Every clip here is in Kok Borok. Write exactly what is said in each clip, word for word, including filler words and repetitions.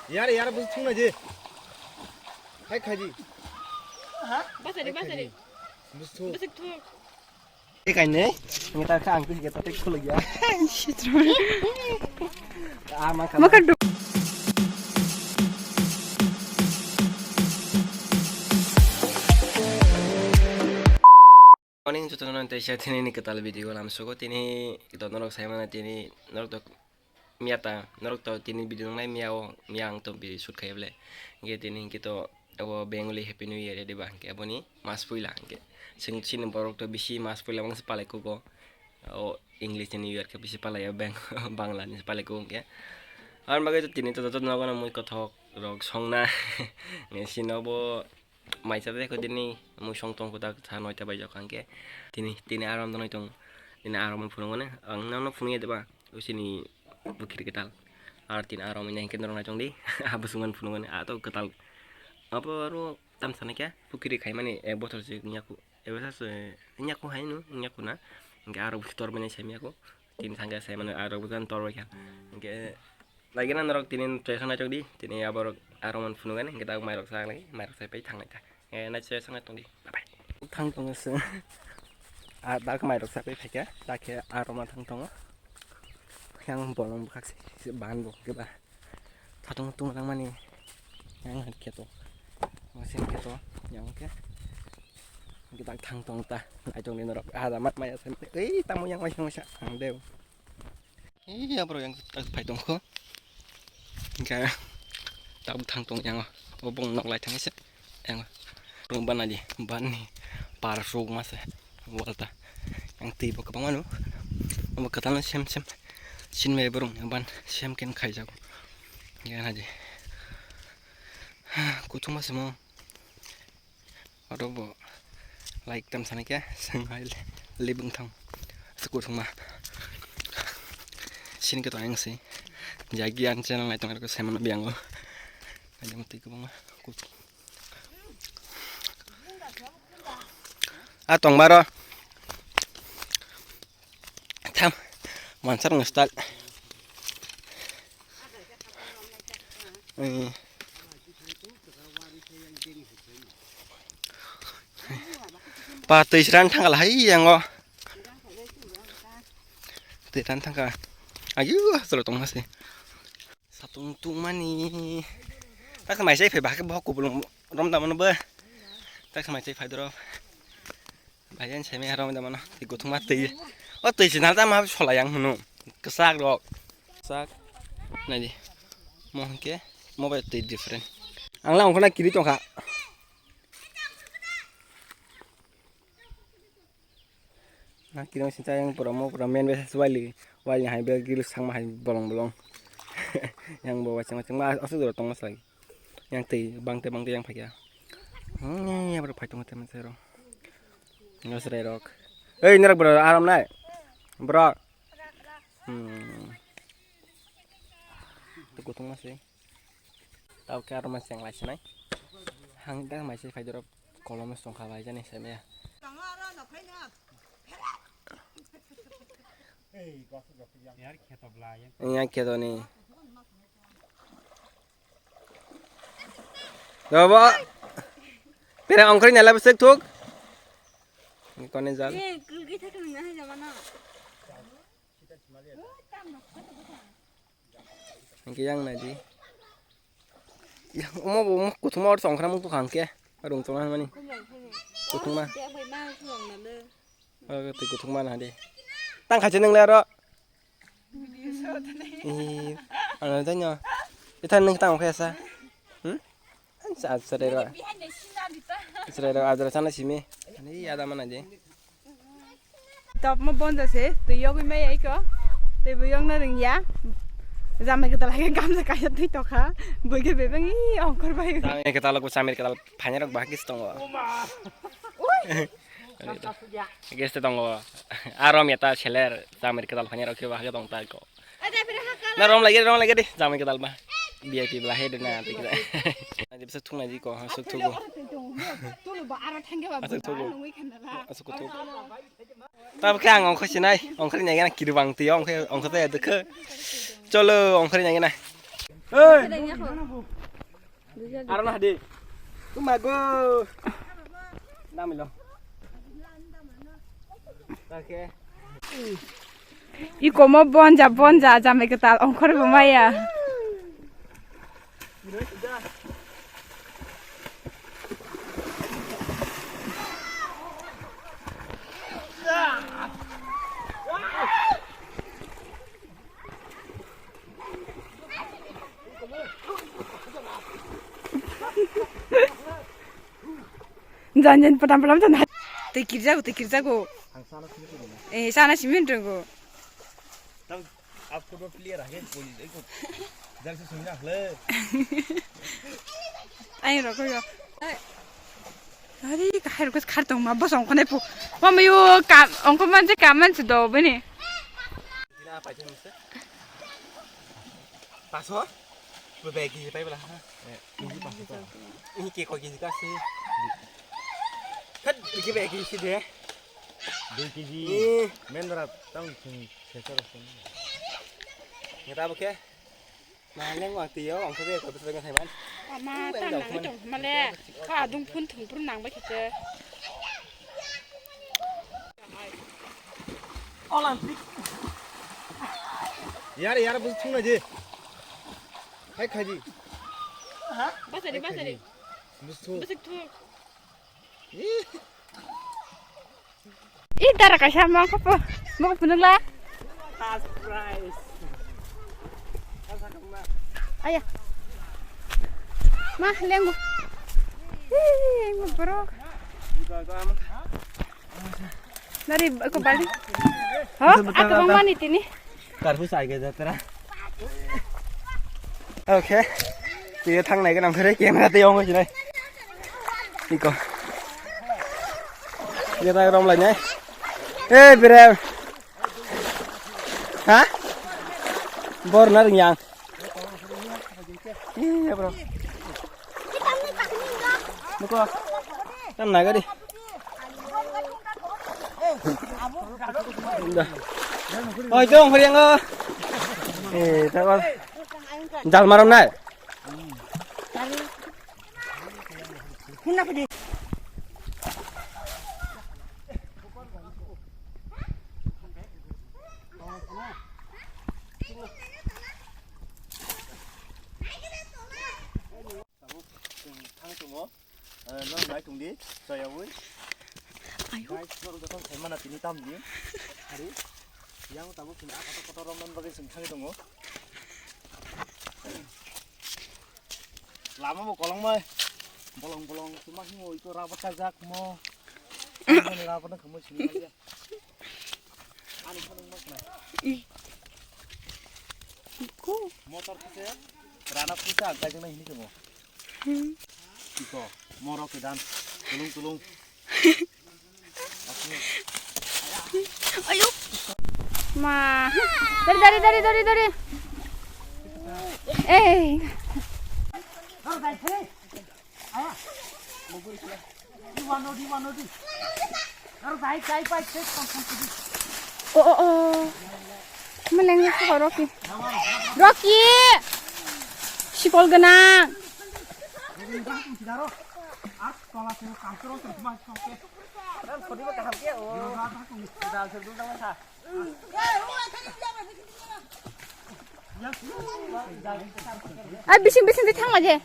Yar, yar, bus thung na je. Khai khaji. Basari, basari. Bus thung. Basik thung. Kainai, ngi ta kha ang pis geta tek khuluk ya. Ah, ma kha. Maka du- Morning, jotono teisa tini ni kwtal video lam sugo tini, to norok sai mano tini norok to miya ta, norok to tini video nangnai miya o, miya ang to video shoot khai bole. Hingke tini hingke to abo Bengali Happy New Year ya diba, hingke aboni mas puila hingke. Chwng chini borok to bisi mas puila mangsa palai kugo. O English ni New Year khe bisi palai o, Bang-, Bangla ni palai kugo hingke. Aboni bagwi to tini to joto nogo no mui kothok rok songna. Sino bo Mai cha de ko dini mui song tong ko ta tha noita bai jok hangke. Tini, tini aram donoi tong. Tini aram phunuk mane ang nang no phunuk ya deba. Usini pukhiri kwtal. Ar tini aram ini hingke norok nai tong di. Abo sungan phunuk mane a to kwtal. Abo aro tam sana kya pukhiri khai mani ek bothor se nyaku. Ebo sa se nyaku hai no nyaku na. Hingke aro tor mani sai nyaku. Tini thangke sai mani aro bukan tor bai kha. Hingke Lagi na norok tini twi khana chok di, tini aborok aro man phunuk ani, hingke tak mairok sa lagi, mairok sa pai thangnai ta. Eh, na choi sanga tong di, bye bye. Thang tongo se. A dak mairok sa pai phaikha, tak khe aro ma thang tongo. Yang bolong bwkhak se, se ban bo khe ba. Thatung tung lang mani. Yang khe to. Masing khe to, yang khe. Hingke tak thang tong ta, lai tong di norok. Ada mat maya sa, ei, tamo yang mai sa, ang deu. Ee, aborok yang tak phai tongkho. Hingke tabuk thang tong yang o. O bong nok lai thang se. Yang o. Rung ban nadi, ban ni par suk ma se. Wal ta. Yang twi bo kwbangma no. Obo kwtal no sem sem. Sin bai borok ni ban sem ken khai jago. Yang nadi. Kutung ma se mo. Oro bo like tam sana khe, seng hai le, le bwng thang. Sukur thangma. Sini khe to ayang se. Jagi ang channel nai tong khe se mano biang o. Ayang twi kwbangma. A tong baro. Tham. Mansar ngestal. Eh. Pa twi sran thangkal hai yango. Twi sran thangkal. Ayu, solo tong hasi. Satung tung mani. Tak mai sai phai bahai bohok kubulung rom da mano ba. Tak mai sai phai doro. Bayan semi haram da mano. Twi kuthuma twi. O twi sinal ta ma sola yang hunu. Kesak rok. Kesak. Nai di. Mo hingke. Mo bai twi different. Ang la ongkhona kiri tongkha. Na kiri sing chayang pura mo pura men besa swali. Wali hai bel gil sangma hai bolong bolong. Yang bo wachang wachang ma asuk doro tongma sai. Yang tei bangte bangte yang phaikya. Hmm, yang bro phai tongo temen sero. Ngasrai rok. Ei, nirok bro, aram nai. Bro. Hmm. Tuku tong masih. Tau ke aram masih yang lain nai. Hang dah masih phai doro kolom song khalai jani saya ya. Yang kheto ni. Dobo. Pera ongkori nala besek thuk. Ni kone jal. Eh, kulgi thak nang na jama na. Hingke yang nai di. Yang omo bo omo kuthuma or songkhra mung tukhang ke. Rung tong mani. Kuthuma. Oke, twi kuthuk mana di. Tang khachi nung le aro. Ih, ano tanya. Ithan nung tang khe sa. Hmm? Sa sere ro. Sere ro adra sana simi. Ani ada mana di. Top mo bonja se, twi yogwi mai ai ko. Twi bo yogna ringya. Jamai kwtal hai gamsa kaya twi tokha. Boige bebeng i ongkor bai. Tang ke talok samir ke tal phanya rok bahagis tongo. Geste tongo. Aro meta seler jamir kedal phanya rok khe bahage tong ta ko. Na rom lagi, rom lagi di jamir kedal ba. V I P bela he de na tikla. Adi bisa thung na di ko, ha suk thugo. Tulu ba aro thangke ba Aswk buta tulu. Nungwi khandala. Aswk tulu. Tabuk khe ang ongkha sinai, ongkha ri nai gana kiribang twi ongkha, ongkha twi dukhe. Cholo, ongkha ri nai gana. Hey! Aro na hadi. Kumago. Namilo. Okay. Iko mo bonja, bonja, jamai kwtal ongkhor bo maya. Jan jan padam padam jan. Tei kirjago, tei kirjago. Ang sana simi tini. Eh, sana simi tunggu. Tang, aku dua player aja, boleh ikut. Jangan sesungguhnya, le. Ayo, rokok yo. Hari kahar kus khar tong ma bos ongko nai pu. Mama yo kam, ongko man je kam man se do bini. Sina apa aja mesti? Paso? Bebek ini pai bela. Eh, ini paso. Ini ke kau gini kasih. Kan ini bebek ini sih deh. Dui kg. Ih. Mendra tang sing sesar sing. Ngerti apa ke? Nah, leng wang tiyo, wang kebe ko bisa dengan hewan. Ama tang nang itu male ka adung phun thung phun nang ba kete. Olympic. Yar yar bus thung na je. Hai khaji. Basari basari. Bus thung. Basik thung. Ih. Ih, dara kaisa ma khapo. Mo phunukla. First prize. Aya. Ma, lengo. Ih, mo borok. Dari ko bali. Ho, aku bang mani tini. Karbu sai ga jatra. Okay. Tiyo thang nai ganang khere camera te yong jinai. Iko. Ye ta rom lai nai. Eh, bire. Ha? Bor na ring yang. Iya, bro. Buko. Kan naga di. Oi, dong, horiang, oh. Eh, takon. Jal marom nai. Tabuk chwng thang tongo, eh, no nai tong di, chayawi. Ayo. Guys, norok joto sai mana tini tam di. Hari, yang tabuk chwng a kotor kotor romnani bagwi chwng thang tongo. Lama bo kolong mai. Bolong bolong, tuma hingo iko rubber tajak mo. Ani rubber na khamoi sini ya. Ani khamoi mas na. Ih. Iko. Motor kise, rana kise ang kaijang na hini tongo. Hmm. Iko, moro kedan, tulung tulung. Ayo. Ma. Dari, dari, dari, dari, dari. Eh. Oh, oh, oh. Meleng ko Rocky. Rocky. Sikol gwnang. Ai, bising bising de thang aje.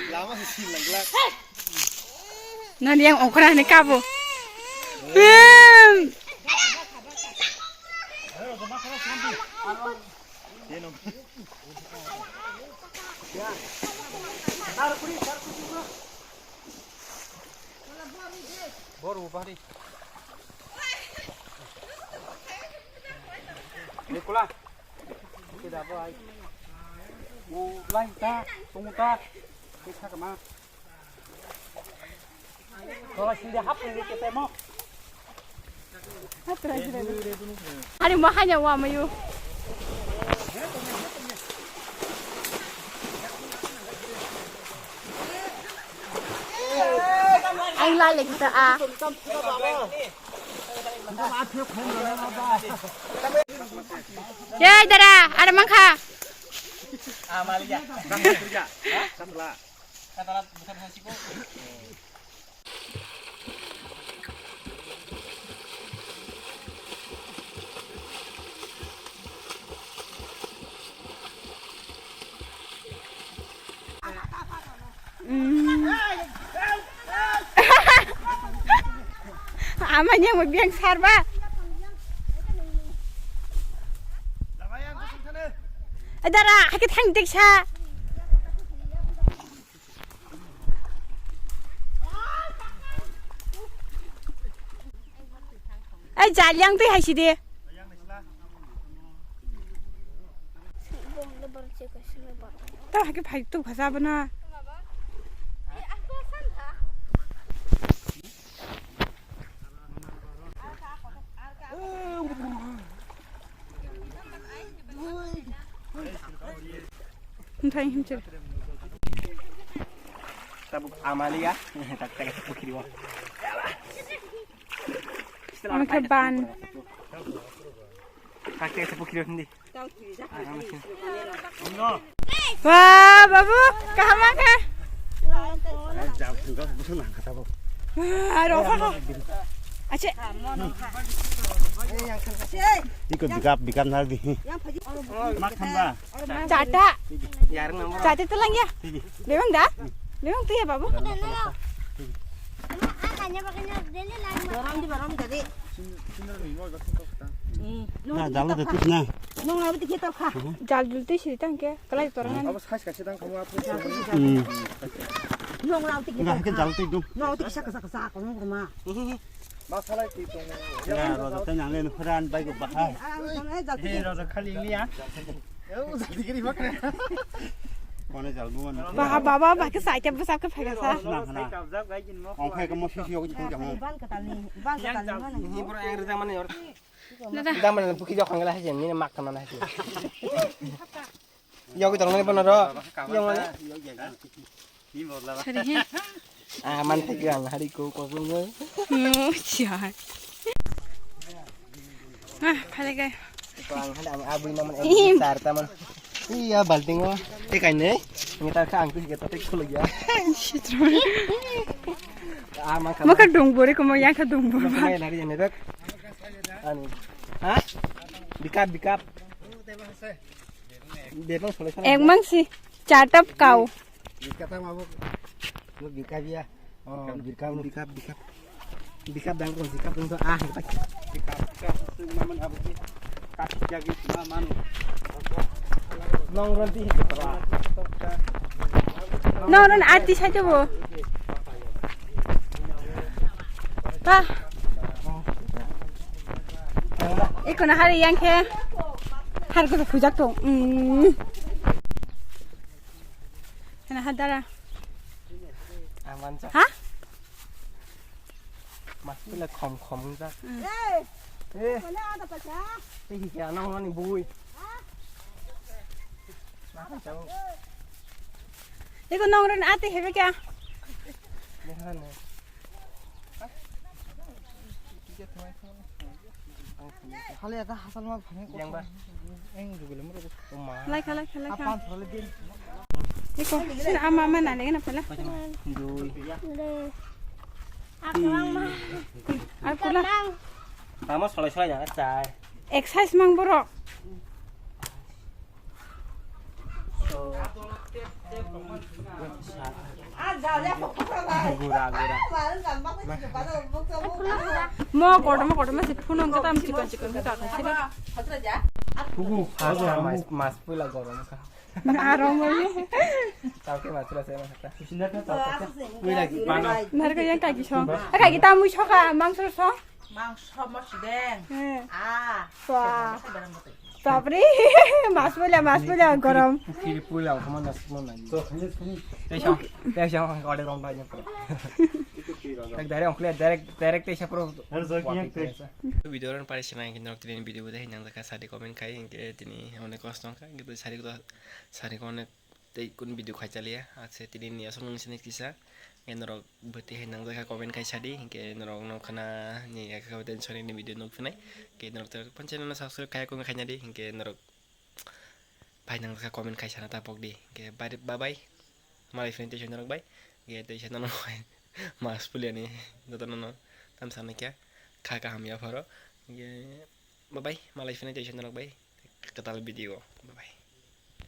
Lama si langla. Nani yang okra ni kabo. Hmm. Boru bari. Nikola. Kita apa ai? U lai ta, tungu ta. Kita kama. Kalau sini hap ni kita mau. Ani mo hanya wa mayu. Ang lale kita a. Yai dara, ada mangkha. Ama nyang mo biang sarba. Dara, hakhe thang deksa. Ai, jaliang twi hai sidi. Ta hakhe phai tu khaja bana. Nthai himchir. Tabuk amaliya, tak tak pukiri wa. Ang khe ban. Tak tak pukiri hindi. Wah, babu, kaham khe? Wah, rokha kho. Ache. Iko bikap, bikap nar di. Mak khamba. Chata. Chata telang ya. Bebang da? Bebang tu ya, babu? Na, jalo de tus na. Jal jul tu siri tang ke. Kalai torang. Abo size kaisa tang kamu apa? Hmm. Enggak, ke jalo tu dong. Masalai ti tong. Ya, roda tanya le nuran bai go bahai. He, roda khali ni ya. Baba, baba, ba ke sai te bwsap khe phaikha sa. Na, na. Ong khai ka mo sisi yogi tong jamo. Ban ka tali, ban ka tali mana? Ni bro yang rida mana yor? Rida mana bukhi jok khangla hai ni mak kana hai. Yogi tong ni bono ro. Yang mana? Sari he. Ah, man thai ang hari ko ko ko. Hmm, siya. Ah, phale kai. Ko ang hada ang abui naman. Im. Sar taman. Iya, balting o. Te kai ne? Ngi ta kha ang tu ge ta te khulu ya. Sitro. Ah, man kha. Maka dong bore ko mo yang kha dong bore. Mai lari ne dok. Ani. Ha? Bikap, bikap. Ek mangsi, chatap kau. Bikap tang mabuk. Bikap ya. Oh, bikap, bikap, bikap. Bikap dang ko, bikap dang ko. Ah, bikap. Bikap, bikap. Maman abu ki. Kaki jagi ma manu. Nong ron ti. Nong ron ati saja bo. Ah. Eko na hari yang khe. Har ko phujak tong. Mm. Hena hadara. Aman sa. Ha? Mas pila khom khom sa. Mm. Eh. Eh. Mana ada pacha? Tiki kya na ni bui. Eko nong ron ate hebe kya? Hale ata hasal ma phane ko. Yang ba? Eng jugule mo ko. Lai kha, lai kha, lai kha. Apan thale din. Eko, sin ama ama na le na pala. Dui. Aklang ma. Ar kula. Tamo solai solai ya chai. Exercise mang borok. Gura, gura. Mo kotorma, kotorma se phunung khe tam chikon, chikon khe kakha se. Hugu, mas, mas, mas puila gorom kha. Aro mo. Tao khe mas puila se mas kha. Puila ki pano. Narikol yang kaki song. Kaki tamui soka, mangso song. Mangso mo sideng. He. Ah. Wah. Bapre, mas pula, mas pula, gorom. Pukhiri pula, okhama na sukma nai. Tei sa, tei sa, ang kade rom bai nyakro. Tak direct ongkle, direct, direct tei sa pro. Video ron pare sinai, kinrok tini video dei nang jaka sadi comment khai, hingke tini onek kosto wngkha, hingke sadi ko, sadi ko onek tei kun video khai chaliya, ase tini ni aswk nung sini kisa, hingke norok bwtwi hai nang jaka comment khai sadi, hingke norok no khana ni eka tension ni video nuk phinai, hingke norok tar panchai no subscribe khai kung khai nadi, hingke norok bai nang jaka comment khai sana ta pok di, hingke bye bye, malai phini tei norok bai, hingke tei sa norok bai mas pulia ni joto no no tam sana kya kha kaham ya pharo, hingke bye bye, malai phini tei norok bai kwtal video, bye bye.